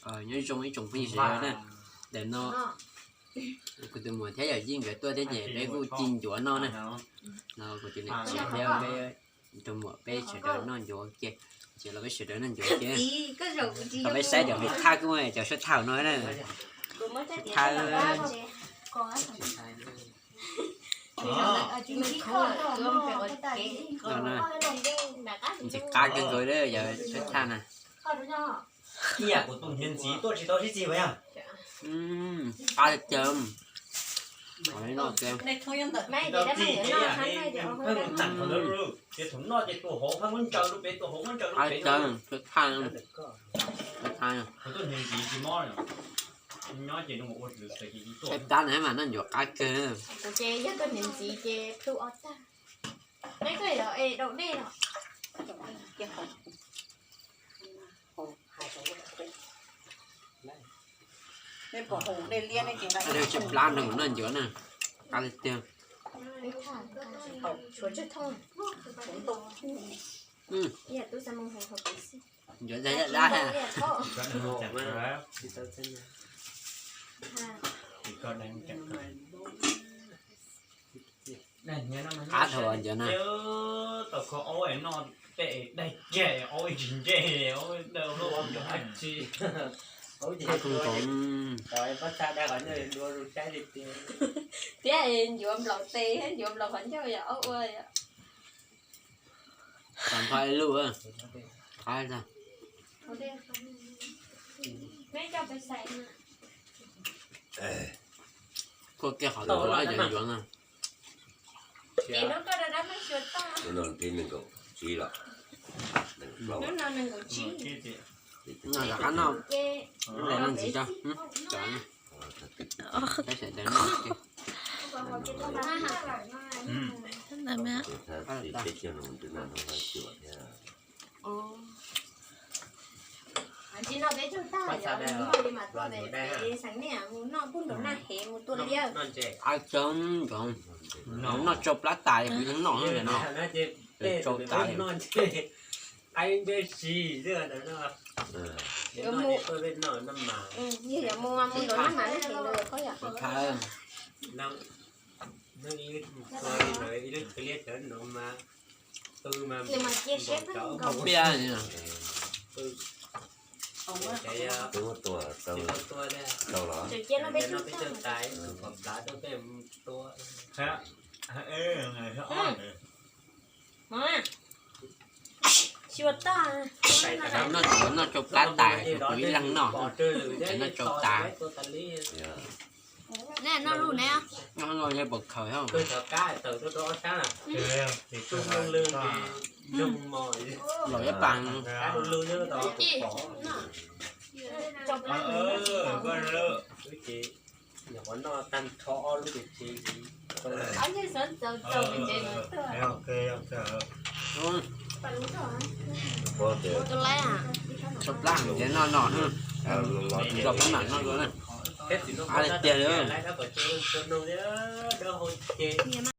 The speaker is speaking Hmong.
Nyob zoo ib tsoom phooj ywg sawv daws na, ntawm no kuv tus muam thiab yawm yij nkawd tuaj thiab ces peb kuj ci ncuav noj na. No kuv tus niam tsev thiab peb tus muam peb sawv daws noj ncuav ua ke. Ces los peb sawv daws noj ncuav ua ke, los peb saib cov pem thaj kuj muaj cov suab thaj no na. Suab thaj, ntxim qab kawg nkaus yog suab thaj na. Ib yam kuv tus niag ntxiv tuaj tsis tau sib txig puas yog? Qab tiag tiag. Noj tiag. Ces thaum noj ces tus hauv muab ntsaws rau pem, tus hauv muab ntsaws rau pem. Qab tiag, suab thaj, suab thaj. Kuv tus niag ntxiv tsis mob, nyob ces nws ua lwm tes ces ib tuaj. Qab na mas noj ncuav qab kawg. Kuv ces yog tus niag ntxiv ces plhu ob tag. Neb koj yuav es daus dej los? Tsis plab nrog kuv noj ncuav na, qab tiag tiag. Ncuav dab dab ha. Qab dhau ncuav na. Qab kawg nkaus. Thiab ncuav nplaum tes thiab ncuav nplaum qhov ncauj yom, aub ua yom. Tag nrho ib lub. Qab tag. Kuj kiag qhov tus ncuav na. Noj rov qab noj. Lub ntxiv tso. Qab tsoom, noj tsau plab tas kuv yeej noj no. Tsau tas li. Piaj li no. Noj tsau plab tas kuv ib leeg noj, noj tsau tas. Noj no yog pom khaws. Laus ib pas. Tsau plab ces noj no, los peb mam noj dua na. Qab tiag tiag li.